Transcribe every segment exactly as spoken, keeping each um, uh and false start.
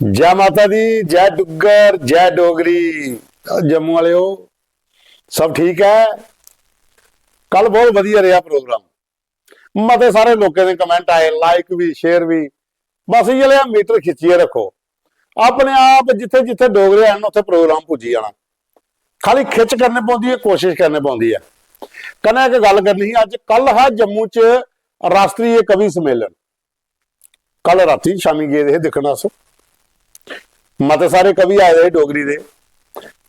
जय माता दी, जय डुग्गर, जय डोगरी। जम्मू आह्लेओ, सब ठीक ऐ? कल बहुत वधिया रेहा प्रोग्राम। मते सारे लोकें दे कमेंट आए, लाइक बी, शेयर बी। बस इ'यै लेहा मीटर खिच्चियै रक्खो। अपने आप जित्थै जित्थै डोगरे हैन, उत्थै प्रोग्राम पुज्जी जाना। खाली खिच्च करनी पौंदी ऐ, कोशिश करनी पौंदी ऐ। कन्नै इक गल्ल करनी ही, अज्ज, कल हा जम्मू च राश्ट्रीय कवि सम्मेलन। कल रातीं शामीं गेदे हे दिक्खन अस। मते सारे कवि आए दे हे डोगरी दे,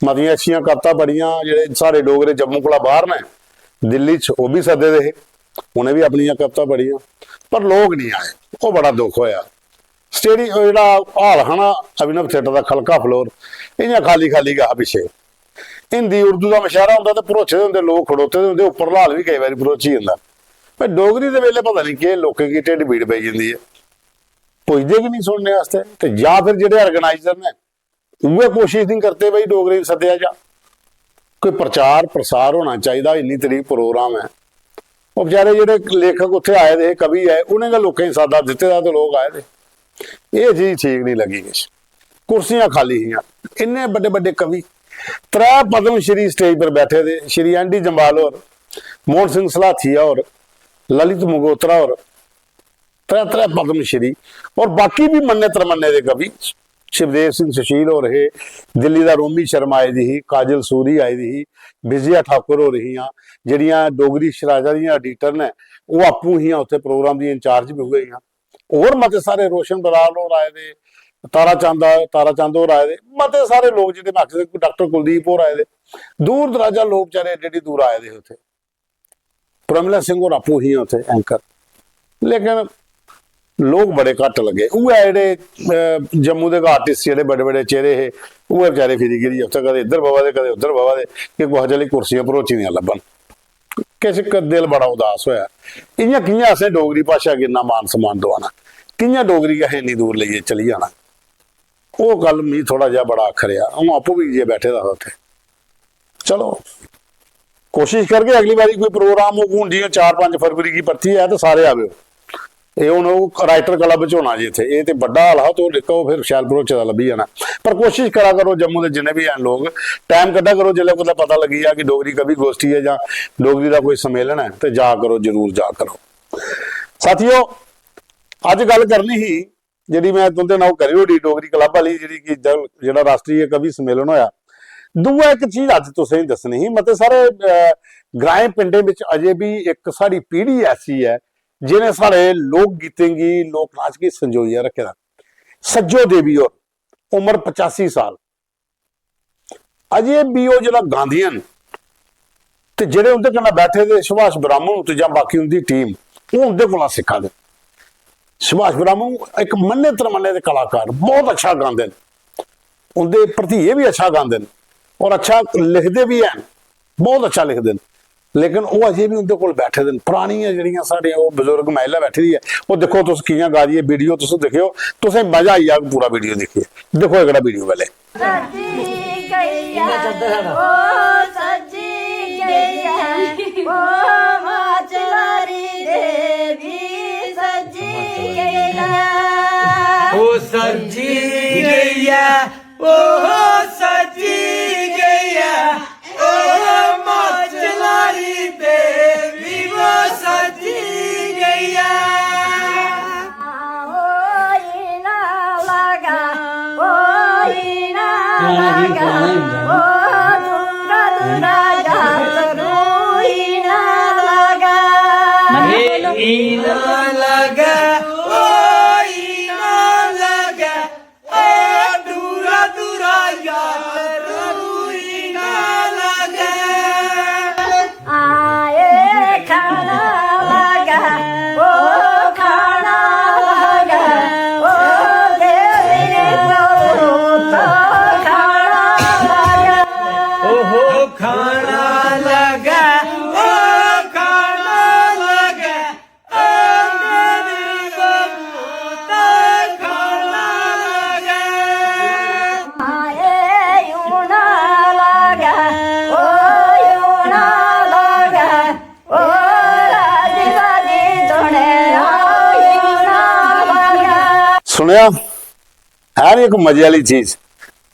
मतियां अच्छियां कवितां पढ़ियां। जेह्ड़े साढ़े डोगरे जम्मू कोला बाह्र न, दिल्ली च, ओह् बी सद्दे दे हे, उ'नें बी अपनियां कवितां पढ़ियां, पर लोक निं आए। ओह् बड़ा दुख होएआ। स्टेडियम, ओह् जेह्ड़ा हाल हा ना, अभिनव थिएटर दा ख'लका फ्लोर, इ'यां खाल्ली खाल्ली गै हा पिच्छे। हिंदी उर्दू दा मशायरा होंदा ते भरोचे दे होंदे लोक, खड़ोते दे होंदे, उप्परला हाल बी केईं बारी भरोची जंदा। पर डोगरी दे बेल्लै पता निं केह् लोकें गी ढिड्ड पीड़ पेई जंदी ऐ, पुजदे गै निं सुनने आस्तै। ते जां फिर जेह्ड़े ऑर्गेनाइजर न, उ'ऐ कोशिश निं करदे भई डोगरें गी सद्देआ जा। कोई प्रचार प्रसार होना चाहिदा, इन्नी तरीक प्रोग्राम ऐ। ओह् बेचारे जेह्ड़े लेखक उत्थै आए दे हे, कवि आए, उ'नें गै लोकें गी साद्दा दित्ते दा ते लोक आए दे। एह् चीज ठीक निं लग्गी किश। कुर्सियां खाल्ली हियां, इन्ने बड्डे बड्डे कवि, त्रै पद्म श्री स्टेज पर बैठे दे, श्री एन डी जम्वाल होर, मोहन सिंह सलाथिया होर, ललित मंगोत्रा होर, त्रै त्रै पद्म श्री, और बाकी बी मन्ने त्रमन्ने दे कवि। शिवदेव सिंह सुशील होर हे, दिल्ली दा रोमी शर्मा आई दी ही, काजल सूरी आई दी ही, विजया ठाकुर होर हियां, जेह्ड़ियां डोगरी शराजा दियां एडिटर न, ओह् आपूं हियां उत्थै, प्रोग्राम दियां इंचार्ज बी उ'ऐ हियां। होर मते सारे, रोशन बराल होर आए दे, तारा चंद आ-, तारा चंद होर आए दे, मते सारे लोक जेह्ड़े, में आखी सकदा, डाक्टर कुलदीप होर आए दे, दूर दराजा लोक बेचारे एड्डी एड्डी दूर आए दे हे उत्थै। प्रमिला सिंह होर आपूं हियां उत्थै एंकर, लेकिन लोक बड़े घट्ट लग्गे। उ'ऐ जेह्ड़े, अ, जम्मू दे गै आर्टिस्ट, जेह्ड़े बड़े बड़े चेहरे हे, उ'ऐ बेचारे फिरी गिरी उत्थै, कदें इद्धर बवा दे, कदें उद्धर बवा दे, कि कुसै चाल्ली कुर्सियां भरोची दियां लब्भन। किश क-, दिल बड़ा उदास होया। इ'यां कि'यां असें डोगरी भाशा गी इन्ना मान सम्मान दोआना, कि'यां डोगरी गी असें इन्नी दूर लेइयै चली जाना? ओह् गल्ल मिगी थोह्ड़ा जेहा बड़ा अक्खरेआ। अ'ऊं आपूं बी जाइयै बैठे दा हा उत्थै। चलो, कोशिश करगे अगली बारी कोई प्रोग्राम होग। हून जि'यां चार पंज फरवरी गी परतियै ऐ ते सारे आवेओ। एह् हून ओह् राइटर क्लब च होना जी इत्थै। एह् ते बड्डा हाल हा, ते ओह् निक्का, ओह् फिर शैल भरोचे दा लब्भी जाना। पर कोशिश करा करो, जम्मू दे जिन्ने बी हैन लोक, टाइम कड्ढा करो, जिसलै कुतै पता लग्गी जा कि डोगरी कवि गोश्ठी ऐ जां डोगरी दा कोई सम्मेलन ऐ, ते जा करो, जरूर जा करो। साथियो, अज्ज गल्ल करनी ही जेह्ड़ी मैं तुं'दे नाल करी ओड़ी डोगरी क्लब आह्ली, जेह्ड़ी कि जल-, जेह्ड़ा राश्ट्रीय कवि सम्मेलन होया। दूआ इक चीज अज्ज तुसेंगी दस्सनी ही, मते सारे, अ, ग्राएं पिंडें बिच अजें बी इक साढ़ी पीढ़ी ऐसी ऐ जि'नें साढ़े लोक गीतें गी, लोक नाच गी संजोइयै रक्खे दा। सज्जो देवी होर, उम्र पचासी साल, अजें बी ओह् जेह्ड़ा गांदियां न, ते जेह्ड़े उं'दे कन्नै बैठे दे सुभाष ब्राह्मण ते जां बाकी उं'दी टीम, ओह् उं'दे कोला सिक्खा दे। सुभाष ब्राह्मण इक मन्ने त्रमन्ने दे कलाकार, बहुत अच्छा गांदे न, उं'दे भरतीये बी अच्छा गांदे न और अच्छा लिखदे बी हैन, बहुत अच्छा लिखदे न। लेकिन ओह् अजें बी उं'दे कोल बैठे दे न। परानियां जेह्ड़ियां साढ़ियां ओह् बजुर्ग महिला बैठी दी ऐ, ओह् दिक्खो तुस कि'यां गा दी ऐ, वीडियो तुस दिक्खेओ, तुसें मजा आई जाग पूरा वीडियो दिक्खियै। दिक्खो एह्कड़ा वीडियो पैह्ले। सज्जी गई ऐ, ओ सज्जी गई ऐ, ओ माचलारी देवी सज्जी गई ऐ। ओ सज्जी गई ऐ, ओ सज्जी गई ऐ, ओ माचलारी देवी वो सज्जी गई ऐ। ओ इना लगा, ओ इना लगा, ओ दूरा दूरा जातरू इना लगा। इना लगा, ओ इना लगा, ओ दूरा दूरा यार रूई ना लगे। आए खाना लगा, ओ खाना लगा, ओ देवी ने बोलो तो खाना लगा। ओहो खाना लगा, ओ खाना लगा। सुनेआ? है नी इक मजे आह्ली चीज,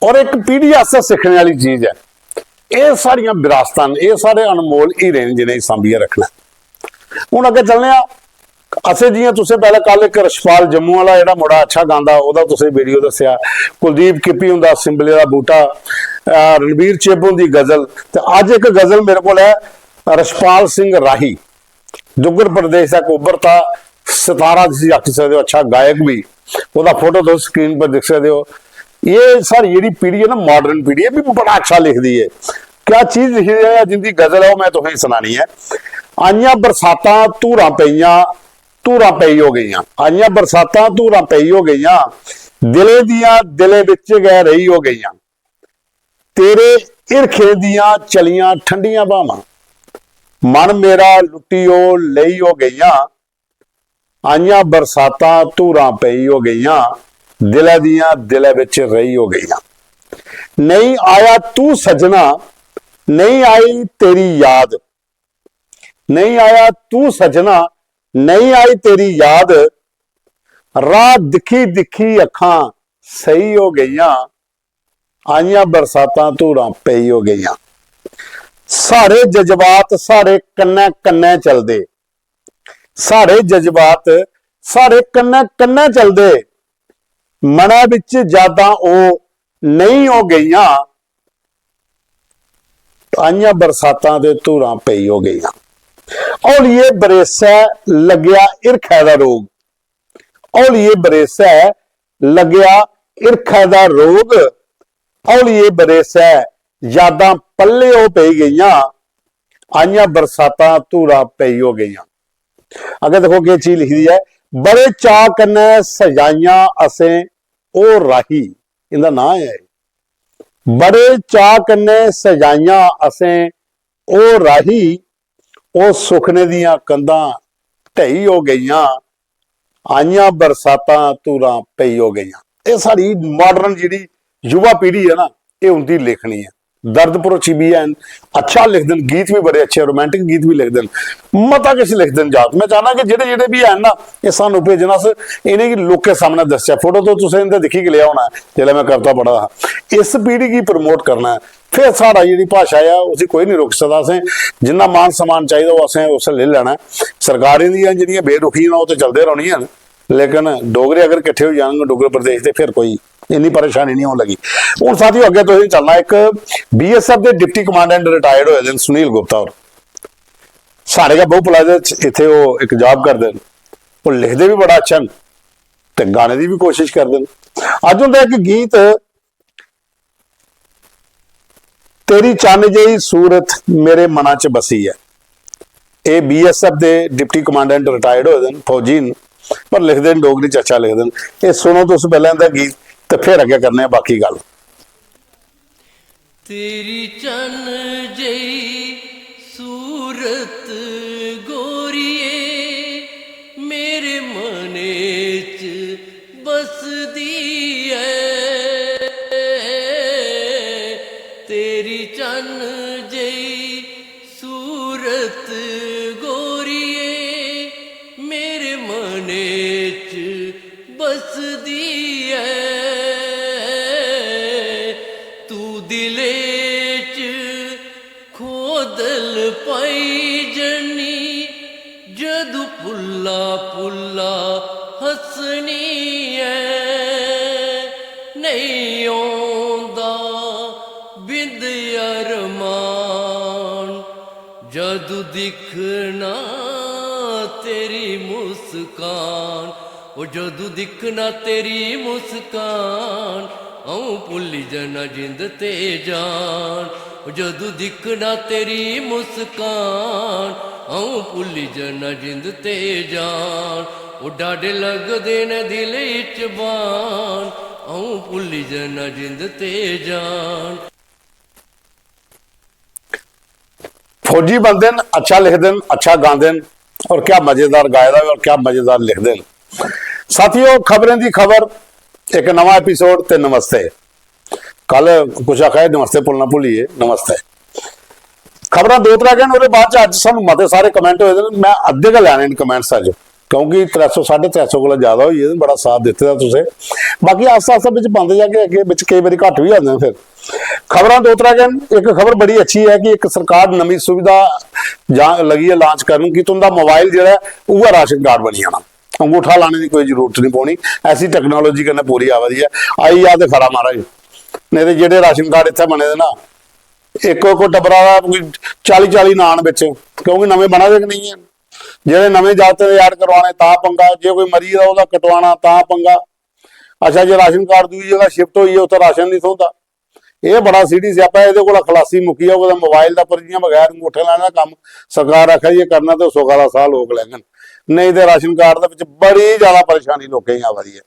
और इक पीढ़ी आस्तै सिक्खने आह्ली चीज ऐ। एह् साढ़ियां विरासतां न, एह् साढ़े अनमोल हीरे न, जि'नेंगी सांभियै रक्खना। हून अग्गें चलने आं। असें जि'यां तुसें पैह्लें कल इक रशपाल जम्मू आह्ला जेह्ड़ा मुड़ा अच्छा गांदा, ओह्दा तुसें वीडियो दस्सेआ, कुलदीप किप्पी हुंदा सिंबले दा बूह्टा, अ, रणबीर चिब हुंदी गजल, ते अज्ज इक गजल मेरे कोल ऐ रशपाल सिंह राही, डुग्गर प्रदेश दा इक उभरता सतारा जिसी आखी सकदे ओ, अच्छा गायक बी। ओह्दा फोटो तुस स्क्रीन पर दिक्खी सकदे ओ। एह् साढ़ी जेह्ड़ी पीढ़ी ऐ ना, माडर्न पीढ़ी, एह् बी बड़ा अच्छा लिखदी ऐ। क्या चीज लिखी दी ऐ, जिंदी गजल ऐ, ओह् में तुसेंगी सनानी ऐ। आइयां बरसातां, धूरां पेइयां, धूरां पेई हो गेइयां। आइयां बरसातां, धूरां पेई हो गेइयां, दिलें दियां दिलें बिच गै रेही हो गेइयां। तेरे हिरखें दियां चलियां ठंडियां ब्हामां, मन मेरा लुट्टी ओ लेई हो गेइयां। आइयां बरसातां, धूरां पेई हो गेइयां, दिलै दियां दिलै बिच रेही हो गेइयां। नेईं आया तू सज्जना, नेईं आई तेरी याद, नेईं आया तू सज्जना, नेईं आई तेरी याद। राह दिक्खी दिक्खी अक्खां सेही हो गेइयां, आइयां बरसातां, धूरां पेई हो गेइयां। साढ़े जज्बात साढ़े कन्नै कन्नै चलदे, साढ़े जज्बात साढ़े कन्नै कन्नै चलदे, मनै बिच यादां ओह् नेईं हो गेइयां। आइयां बरसातां ते धूरां पेई हो गेइयां। हौलिये बरेसै लग्गेआ हिरखै दा रोग, हौलिये बरेसै लग्गेआ हिरखै दा रोग, हौलिये बरेसै यादां पल्ले ओह् पेई गेइयां, आइयां बरसातां, धूरां पेई हो गेइयां। अग्गें दिक्खो केह् चीज लिखी दी ऐ, बड़े चाऽ कन्नै सजाइयां असें ओह् राही, इंदा नांऽ ऐ, बड़े चाऽ कन्नै सजाइयां असें ओह् राही, ओह् सुखने दियां कंधां ढेई हो गेइयां, आइयां बरसातां, धूरां पेई हो गेइयां। एह् साढ़ी माडर्न जेह्ड़ी युवा पीढ़ी ऐ ना, एह् उंदी लेखनी ऐ। दर्द भरोची बी हैन, अच्छा लिखदे न, गीत बी बड़े अच्छे, रोमांटिक गीत बी लिखदे न, मता किश लिखदे न जात। में चाह्न्नां कि जेह्ड़े जेह्ड़े बी हैन ना, एह् सानूं भेजन, अस इ'नेंगी लोकें सामनै दसचै। फोटो तो तुसें इं'दे दिक्खी गै लेआ होना ऐ, जिसलै में कविता पढ़ा दा हा। इस पीढ़ी गी प्रमोट करना ऐ, फिर साढ़ा जेह्ड़ी भाशा ऐ उसी कोई निं रोकी सकदा। असें जिन्ना मान सम्मान चाहिदा ओह् असें उस लेई लैना ऐ। सरकारें दियां जेह्ड़ियां बेरुखियां न ओह् ते चलदे रौह्नियां न, लेकिन डोगरे अगर किट्ठे होई जान डुग्गर प्रदेश ते फिर कोई इन्नी परेशानी निं होन लगी। हून साथियों अग्गें तुसें चलना इक बीएसएफ दे डिप्टी कमांडेंट रिटायर्ड होए दे न सुनील गुप्ता होर। साढ़े गै बहु प्लाजा च इत्थै ओह् इक जाब करदे न। ओह् लिखदे बी बड़ा अच्छा न ते गाने दी बी कोशिश करदे न। अज्ज उं'दा इक गीत तेरी चन्न जेही सूरत मेरे मना च बसी ऐ। एह् बीएसएफ दे डिप्टी कमांडेंट रिटायर्ड होए दे न, फौजी न, पर लिखदे न डोगरी च, अच्छा लिखदे न। एह् सुनो तुस पैह्लें इं'दा गीत ते फिर अग्गें करने आं बाकी गल्ल। तेरी चन्न जेही सूरत गोरिये मेरे मने च बसदी ऐ। तेरी चन्न जेही सूरत गोरिये मेरे मने च बसदी ऐ। तू दिले च खोदल पाई जन्नी जदू पुल्ला पुल्ला हसनी ऐ। नेईं औंदा बिंद अरमान जदू दिक्खना तेरी मुस्कान। ओ जदू दिक्खना तेरी मुस्कान अ'ऊं भुल्ली जन्ना जिंद ते जान। ओ जदू दिक्खना तेरी मुस्कान अ'ऊं भुल्ली जन्ना जिंद ते जान। ओ डाडे लगदे न दिल इच बान अ'ऊं भुल्ली जन्ना जिंद ते जान। फौजी बनदे न, अच्छा लिखदे न, अच्छा गांदे न, और क्या मजेदार गाए दा और क्या मजेदार लिखदे न। साथियों, खबरें दी खबर, इक नमां एपिसोड ते नमस्ते। कल कुछ आखा दे नमस्ते भुल्लना भुल्ली गे, नमस्ते। खबरां दो त्रै गै न, ओह्दे बाद च अज्ज सानूं मते सारे कमेंट होए दे न, में अद्धे गै लैने न कमेंट्स अज्ज। क्योंकि त्रै सौ, साढ़े त्रै सौ कोला ज्यादा होई गे, बड़ा साथ दित्ते दा तुसें। बाकी आस्ता आस्ता बिच पांदे जागे, अग्गें बिच केई बारी घट्ट बी आंदे न। फिर खबरां दो त्रै गै न। इक खबर बड़ी अच्छी ऐ कि इक सरकार नमीं सुविधा जां लगी ऐ लांच करन कि तुं'दा मोबाइल जेह्ड़ा ऐ, उ'ऐ राशन कार्ड बनी जाना, अंगूठा लाने दी कोई जरूरत नहीं पौनी। ऐसी टेक्नोलॉजी कन्नै पूरी आवा दी ऐ। आई जा ते खरा महाराज, नेईं ते जेह्ड़े राशन कार्ड इत्थै बने दे ना, इक इक टब्बरा दा कोई चाली चाली नांऽ न बिच, क्योंकि नमें बना दे गै नेईं ऐ। जेह्ड़े नमें जागतें दे ऐड करवाने तां पंगा, जे कोई मरी गेदा ओह्दा कटवाना तां पंगा। अच्छा, जे राशन कार्ड दूई जगह शिफ्ट होई गे, उत्थै राशन नहीं थ्होंदा। एह् बड़ा सीरियस स्यापा ऐ। एह्दे कोला खलासी मुक्की जाओ, कुतै मोबाइल दा, पर जि'यां बगैर अंगूठे लाने दा कम्म सरकार आखा दी ऐ करना, ते सुखा दा साह् लोक लैङन, नेईं ते राशन कार्ड दे बिच बड़ी ज्यादा परेशानी लोकें गी आवा दी ऐ।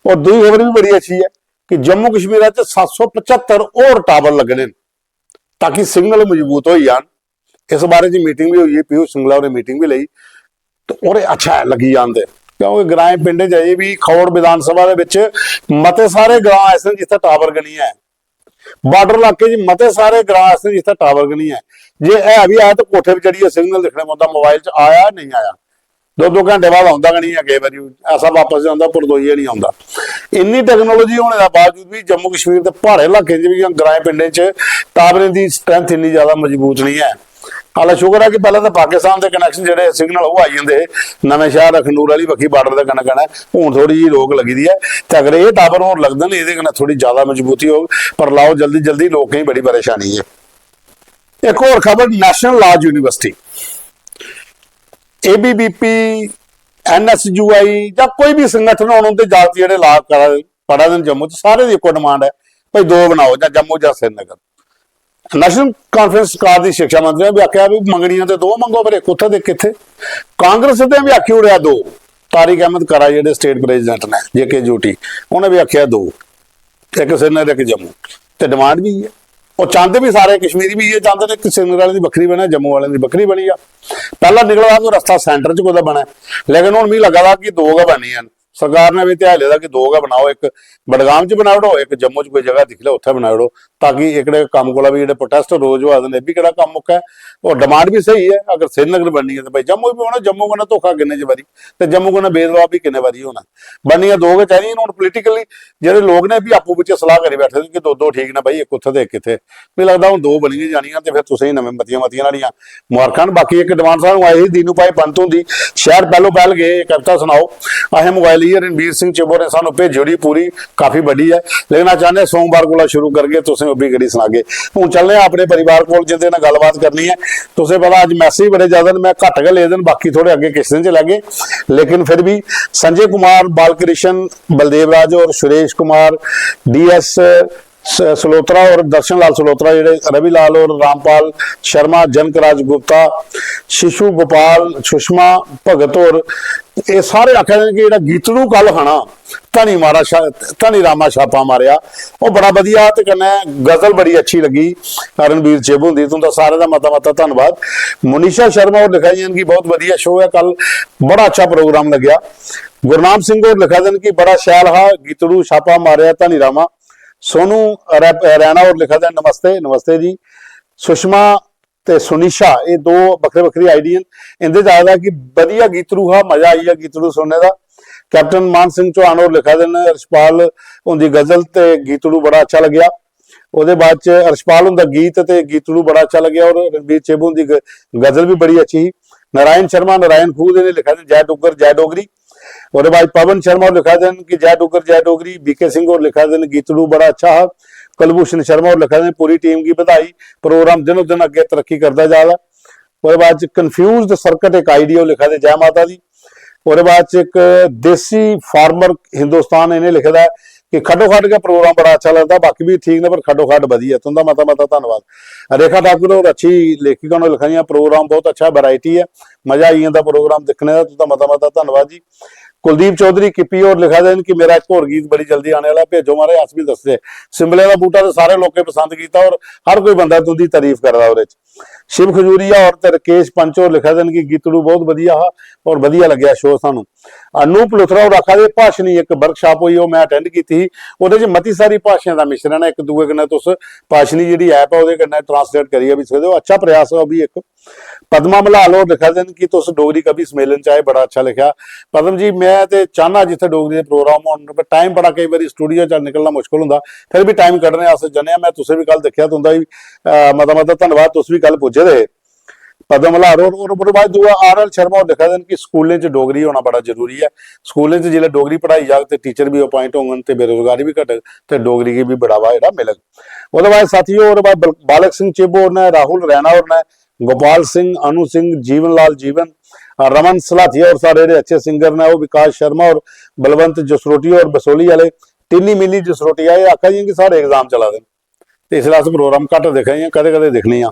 और दूई खबर बी बड़ी अच्छी ऐ कि जम्मू कश्मीर च सत्त सौ पचहत्तर होर टावर लग्गने न, ताकि सिग्नल मजबूत होई जान। इस बारे च मीटिंग बी होई, पीयूष सिंगला होरें मीटिंग बी लेई, ते होर अच्छा ऐ, लग्गी जान दे, क्योंकि ग्राएं पिंडें च अजें बी खौड़ विधानसभा दे बिच मते सारे ग्रां ऐसे न जित्थै टावर गै निं ऐ। बार्डर इलाके च मते सारे ग्रां ऐसे न जित्थै टावर गै निं ऐ। जे है बी ऐ ते कोठे पर चढ़ियै सिग्नल दिक्खने पौंदा, मोबाइल च आया नेईं आया। दो दो घैंटे बाद औंदा गै निं ऐ, केईं बारी ऐसा बापस जंदा, परतोइयै निं औंदा। इन्नी टेक्नोलॉजी होने दे बावजूद बी जम्मू कश्मीर दे प्हाड़े इलाकें च बी जां ग्राएं पिंडें च टावरें दी स्ट्रेंथ इन्नी ज्यादा मजबूत निं ऐ। हालां शुक्र ऐ कि पैह्लें ते पाकिस्तान दे कनैक्शन जेह्ड़े सिग्नल ओह् आई जंदे हे, नमें शैह्र अखनूर आह्ली बक्खी बार्डर दे कन्नै कन्नै, हून थोह्ड़ी जेही रोक लग्गी दी ऐ। ते अगर एह् टावर होर लगदे न, एह्दे कन्नै थोह्ड़ी ज्यादा मजबूती होग। पर लाओ, जल्दी जल्दी लोकें गी बड़ी परेशानी ऐ। इक होर खबर, national law university, ABVP, NSUI जां कोई बी संगठन होन, उं'दे जागत जेह्ड़े लॉ करा दे, पढ़ा दे न जम्मू च, सारे दी इक्को डिमांड ऐ, भाई दो बनाओ, जां जम्मू जां श्रीनगर। नेशनल कॉन्फ्रेंस सरकार दी शिक्षा मंत्री ने बी आखेआ, "भी मंगनियां ते दो मंगो, पर इक कुत्थै ते कित्थै?" कांग्रेस ने बी आखी ओड़ेआ दो। तारिक अहमद करा जेह्ड़े स्टेट प्रेजिडेंट ने जेकेयूटी, उ'नें बी आखेआ दो, इक श्रीनगर, इक जम्मू। ते डिमांड बी इ'यै, ओह् चांह्दे बी सारे कश्मीरी बी इ'यै चांह्दे न कि श्रीनगर आह्लें दी बक्खरी बनै, जम्मू आह्लें दी बक्खरी बनी जा। पैह्ला निकला दा कोई रस्ता सेंटर च कुतै बनै, लेकिन हून मिगी लग्गा दा कि दो गै बननियां न। सरकार ने बी ध्याए लेदा कि दो गै बनाओ, इक बडगाम च बनाई ओड़ो, इक जम्मू च कोई जगह दिक्खी लैओ, उत्थै बनाई ओड़ो, ताकि एह्कड़े कम्म कोला बी जेह्ड़े प्रोटेस्ट रोज होआ दे न, एह् बी केह्ड़ा कम्म मुक्कै। और डिमांड बी स्हेई ऐ, अगर श्रीनगर बननी ऐ ते भाई जम्मू बी बनना, जम्मू कन्नै धोखा किन्ने च बारी, ते जम्मू कन्नै भेदभाव बी किन्ने बारी होना। बननियां दो गै चाहिदियां न। हून पोलिटिकली जेह्ड़े लोक ने, एह् बी आपूं बिच्चें सलाह करी बैठे दे कि दो दो ठीक न भाई, इक उत्थै ते इक इत्थै। मिगी लगदा हून दो बनी गै जानियां, ते फिर तुसें गी नमें मतियां मतियां न्हाड़ियां मुबारखां न। बाकी इक डिमांड सानूं आई ही दीनू भाई पंत हुंदी, "शैह्र पैह्लो पैह्ल गे, एह् कविता सनाओ।" असें मंगवाई लेई ऐ, रणबीर सिंह चिब होरें सानूं भेजी ओड़ी पूरी, काफी बड्डी ऐ, लेकिन अस चाह्न्ने आं सोमवार कोला शुरू करगे, तुसें ओह् बी करी सनागे। हून चलने आं अपने परिवार कोल, जिंदे कन्नै गल्लबात करनी ऐ। तुसें पता अज्ज मैसेज बड़े ज्यादा न, में घट्ट गै ले दे न, बाकी थोह्ड़े अग्गें किस्तें च लैगे। लेकिन फिर बी संजय कुमार, बालकृष्ण, बलदेव राज होर, सुरेश कुमार, डीएस स-, सलोत्रा और दर्शन लाल सलोत्रा, जेह्ड़े रवि लाल और रामपाल शर्मा, जनक राज गुप्ता, शिशु गोपाल, सुषमा भगत और एह् सारे आखा दे न कि जेह्ड़ा गीतड़ू कल हा ना, धनी मारा छा-, धनी रामा छापा मारेआ, ओह् बड़ा बधिया ते कन्नै गजल बड़ी अच्छी लग्गी। रणबीर चिब हुंदी, तुं'दा सारें दा मता मता धन्नवाद। मुनीषा शर्मा होर लिखा दियां न कि बहुत बधिया शो ऐ, कल बड़ा अच्छा प्रोग्राम लग्गेआ। गुरनाम सिंह होर लिखा दे न कि बड़ा शैल हा गीतड़ू, छापा मारेआ धनी रामा। सोनू रै-, रैना होर लिखा दे न, "नमस्ते।" नमस्ते जी। सुषमा ते सुनीशा, एह् दो बक्खरे बक्खरी आईडी न। इं'दे च आए दा कि बधिया गीतड़ू हा, मजा आई गेआ गीतड़ू सुनने दा। कैप्टन मान सिंह चौहान होर लिखा दे न, "रिशपाल हुंदी गजल ते गीतड़ू बड़ा अच्छा लग्गेआ।" ओह्दे बाद च रिशपाल हुंदा गीत ते गीतड़ू बड़ा अच्छा लग्गेआ, और रणबीर चिब हुंदी ग-, गजल बी बड़ी अच्छी ही। नारायण शर्मा, नारायण खूह दे ने लिखा दे, "जय डुग्गर, जय डोगरी।" ओह्दे बाद पवन शर्मा होर लिखा दे न कि "जय डुग्गर, जय डोगरी।" बीके सिंह होर लिखा दे न, "गीतड़ू बड़ा अच्छा हा।" कुलभूषण शर्मा होर लिखा दे न, "पूरी टीम गी बधाई, प्रोग्राम दिनो दिन अग्गें तरक्की करदा जा दा।" ओह्दे बाद च कंफ्यूज्ड सर्कट इक आईडी ओह् लिखा दे, "जय माता दी।" ओह्दे बाद च इक देसी फार्मर हिंदुस्तान, इ'नें लिखे दा ऐ कि "खड्डो खड्ड गै प्रोग्राम बड़ा अच्छा लगदा, बाकी बी ठीक न पर खड्डो खड्ड बधिया।" तुं'दा मता मता धन्नवाद। रेखा ठाकुर होर अच्छी लेखिका न, लिखा दियां, "प्रोग्राम बहुत अच्छा, वैरायटी ऐ, मजा आई जंदा प्रोग्राम दिक्खने दा।" तुं'दा मता मता धन्नवाद जी। कुलदीप चौधरी किप्पी होर लिखा दे न कि "मेरा इक होर गीत बड़ी जल्दी आने आह्ला, भेजो महाराज, अस बी दसदे।" सिंबले दा बूह्टा ते सारे लोकें पसंद कीता और हर कोई बंदा तुं'दी तारीफ करा दा ओह्दे च। शिव खजूरिया होर ते राकेश पंच होर लिखा दे न कि "गीतड़ू बहुत बधिया हा और बधिया लग्गेआ शो सानू।" अनूप लुथरा होर आखा दे, भाशनी इक वर्कशाप होई, ओह् में अटेंड कीती ही, ओह्दे च मती सारी भाशाएं दा मिश्रण ऐ इक दूए कन्नै, तुस भाशनी जेह्ड़ी ऐप ऐ ओह्दे कन्नै ट्रांसलेट करियै बी सकदे ओ। अच्छा प्रयास ऐ ओह् बी इक। पद्मा मल्हाल होर लिखा दे न कि तुस डोगरी कवि सम्मेलन च आए, बड़ा अच्छा लिखेआ। पद्म जी, में ते चाह्न्नां जित्थै डोगरी दे प्रोग्राम होन, पर टाइम बड़ा केईं बारी स्टूडियो चा निकलना मुश्कल होंदा, फिर बी टाइम कड्ढने अस जन्ने आं। में तुसें बी कल दिक्खेआ, तुं'दा बी अ, मता मता धन्नवाद, तुस बी कल पुज्जे दे हे। पद्म मल्हार होर, होर, ओह्दे बाद दूआ आर एल शर्मा होर लिखा दे न कि स्कूलें च डोगरी होना बड़ा जरूरी ऐ। स्कूलें च जिसलै डोगरी पढ़ाई जाग ते टीचर बी अपॉइंट होङन ते बेरोजगारी बी घटग ते डोगरी गी बी बढ़ावा जेह्ड़ा मिलग। ओह्दे बाद साथियो, होर बाद बल-, बालक सिंह चिब होर न, राहुल रैना होर न, गोपाल सिंह, अनु सिंह, जीवन लाल जीवन, अ, रमन सलाथिया होर साढ़े जेह्ड़े अच्छे सिंगर न, ओह् विकास शर्मा होर, बलवंत जसरोटिया होर बसोली आह्ले, टिन्नी मिन्नी जसरोटिया, एह् आखा दियां कि साढ़े एग्जाम चला दे न। ते इसलै अस प्रोग्राम घट्ट दिक्खा दे आं, कदें-कदें दिक्खने आं।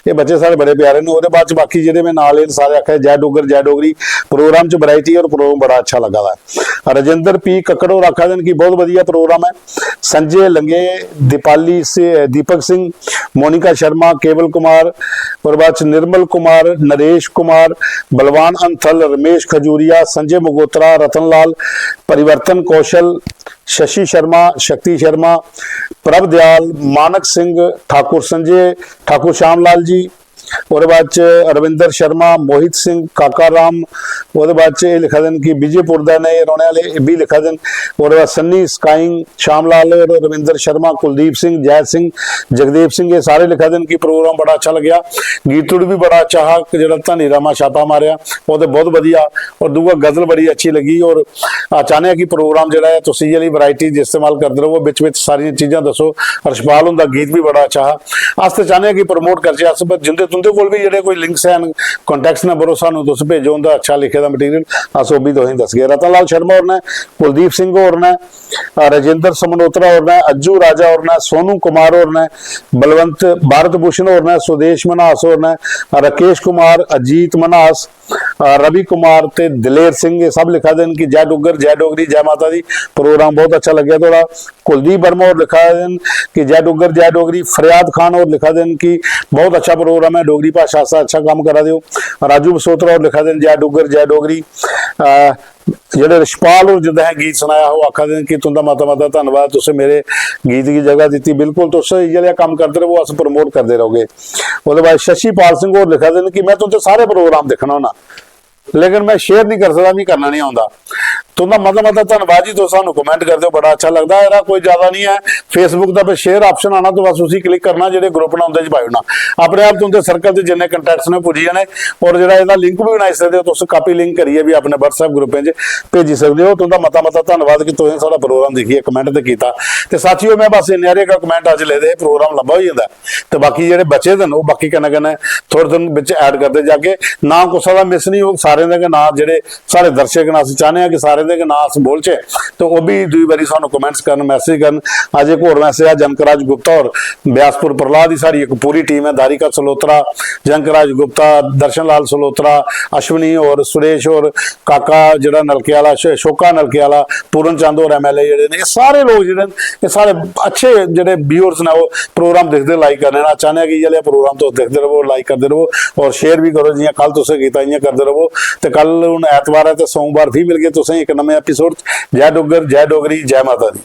एह् बच्चे साढ़े बड़े प्यारे न। ओह्दे बाद च बाकी जेह्ड़े में नांऽ ले न, सारे आखा दे, "जै डुग्गर, जै डोगरी।" प्रोग्राम च वैरायटी और प्रोग्राम बड़ा अच्छा लग्गा दा ऐ। राजेंद्र पी कक्कड़ होर आखा दे न कि बहुत बधिया प्रोग्राम ऐ। संजय लंगे, दीपाली से-, दीपक सिंह, मोनिका शर्मा, केवल कुमार, ओह्दे बाद च निर्मल कुमार, नरेश कुमार, बलवान अंथल, रमेश खजूरिया, संजय मगोत्रा, रतन लाल, परिवर्तन कौशल, शशि शर्मा, शक्ति शर्मा, प्रभ दयाल, मानक सिंह, ठाकुर संजय, ठाकुर श्याम लाल जी, ओह्दे बाद च रविंदर शर्मा, मोहित सिंह, काका राम, ओह्दे बाद च एह् लिखा दे न कि विजयपुर दा न एह् रौह्ने आह्ले, एह् बी लिखा दे न। ओह्दे बाद सन्नी स्काइंग, श्याम लाल होर, रविंदर शर्मा, कुलदीप सिंह, जय सिंह, जगदेव सिंह, एह् सारे लिखा दे न कि प्रोग्राम बड़ा अच्छा लग्गेआ। गीतड़ू बी बड़ा अच्छा हा, जेह्ड़ा धनी रामा छापा मारेआ, ओह् ते बहुत बधिया। और दूआ गजल बड़ी अच्छी लग्गी। और अस चाह्न्ने आं कि प्रोग्राम जेह्ड़ा ऐ, तुस इ'यै जेही वैरायटी इस्तेमाल करदे र'वो, बिच बिच सारियां चीजां दस्सो। रशपाल हुंदा गीत बी बड़ा अच्छा हा। अस ते चाह्न्ने आं कि प्रमोट करचै अस, पर जिंदे तुंदे कोल बी जेह्ड़े कोई लिंक्स हैन, कांटैक्ट्स नंबर, ओह् सानूं तुस भेजो, उं'दा अच्छा लिखे दा मटीरियल अस ओह् बी तुसेंगी दस्सगे। रतन लाल शर्मा होर न, कुलदीप सिंह होर न, अ, राजेंद्र समनोत्रा होर न, अज्जू राजा होर न, सोनू कुमार होर न, बलवंत भारत भूषण होर न, सुदेश मन्हास होर न, राकेश कुमार, अजीत मन्हास, अ, रवि कुमार ते दिलेर सिंह, एह् सब लिखा दे न कि "जय डुग्गर, जय डोगरी, जय माता दी, प्रोग्राम बहुत अच्छा लग्गेआ थुआढ़ा।" कुलदीप वर्मा होर लिखा दे न कि "जय डुग्गर, जय डोगरी।" फरियाद खान होर लिखा दे न कि "बहुत अच्छा प्रोग्राम ऐ, डोगरी भाशा आस्तै अच्छा कम्म करा दे ओ।" राजू बसोत्रा होर लिखा दे न "जय डुग्गर, जय डोगरी।" अ, जेह्ड़े रशपाल होर जिंदा असें गीत सनाया, ओह् आखा दे न कि "तुं'दा मता मता धन्नवाद, तुसें मेरे गीत गी जगह दित्ती।" बिल्कुल, तुस इ'यै जेहा कम्म करदे र'वो, अस प्रमोट करदे रौह्गे। ओह्दे बाद शशिपाल सिंह होर लिखा दे न कि "में तुं'दे सारे प्रोग्राम दिक्खना होन्ना, लेकिन में शेयर नहीं करी सकदा, मिगी करना नहीं औंदा।" तुं'दा मता मता धन्नवाद जी, तुस सानूं कमेंट करदे ओ, बड़ा अच्छा लगदा। एह्दा कोई ज्यादा नहीं ऐ, Facebook दा बस शेयर ऑप्शन आना, तो बस उसी क्लिक करना, जेह्ड़े ग्रुप ने उं'दे च पाई ओड़ना। अपने आप तुं'दे सर्कल च जिन्ने कांटैक्ट्स ने पुज्जी जाने। और जेह्ड़ा एह्दा लिंक बी बनाई सकदे ओ तुस, कापी लिंक करियै बी अपने WhatsApp ग्रुपें च भेजी सकदे ओ। तुं'दा मता मता धन्नवाद कि तुसें साढ़ा प्रोग्राम दिक्खियै कमेंट ते कीता। ते साथियो, में बस इन्ने हारे गै कमेंट अज्ज लेदे हे, प्रोग्राम लंबा होई जंदा ऐ। ते बाकी जेह्ड़े बचे दे न, ओह् बाकी कन्नै कन्नै थोह्ड़े दिन बिच ऐड करदे जागे। नांऽ कुसै दा मिस निं होग, सारें दे गै नांऽ जेह्ड़े साढ़े दर्शक न, अस चाह्न्ने आं कि सारें दे गै नांऽ अस बोलचै, ते ओह् बी दूई बारी सानूं कमेंट्स करन, मैसेज करन। अज्ज इक होर मैसेज आ, जनकराज गुप्ता होर, ब्यासपुर प्रहलाद दी साढ़ी इक पूरी टीम ऐ, दारिका सलोत्रा, जनकराज गुप्ता, दर्शन लाल सलोत्रा, अश्विनी होर, सुरेश होर, काका जेह्ड़ा नलके आह्ला, अश-, अशोका नलके आह्ला, पूर्ण चंद होर MLA जेह्ड़े न, एह् सारे लोक जेह्ड़े न, एह् साढ़े अच्छे जेह्ड़े व्यूअर्स न, ओह् प्रोग्राम दिखदे, लाइक करने न। अस चाह्न्ने आं कि इ'यै लेहा प्रोग्राम तुस दिखदे र'वो, लाइक करदे र'वो और शेयर बी करो, जि'यां कल तुसें कीता, इ'यां करदे र'वो। ते कल हून ऐतवार ऐ ते सोमवार फ्ही मिलगे तुसें इक नमें एपिसोड च। जय डुग्गर, जय डोगरी, जय माता दी।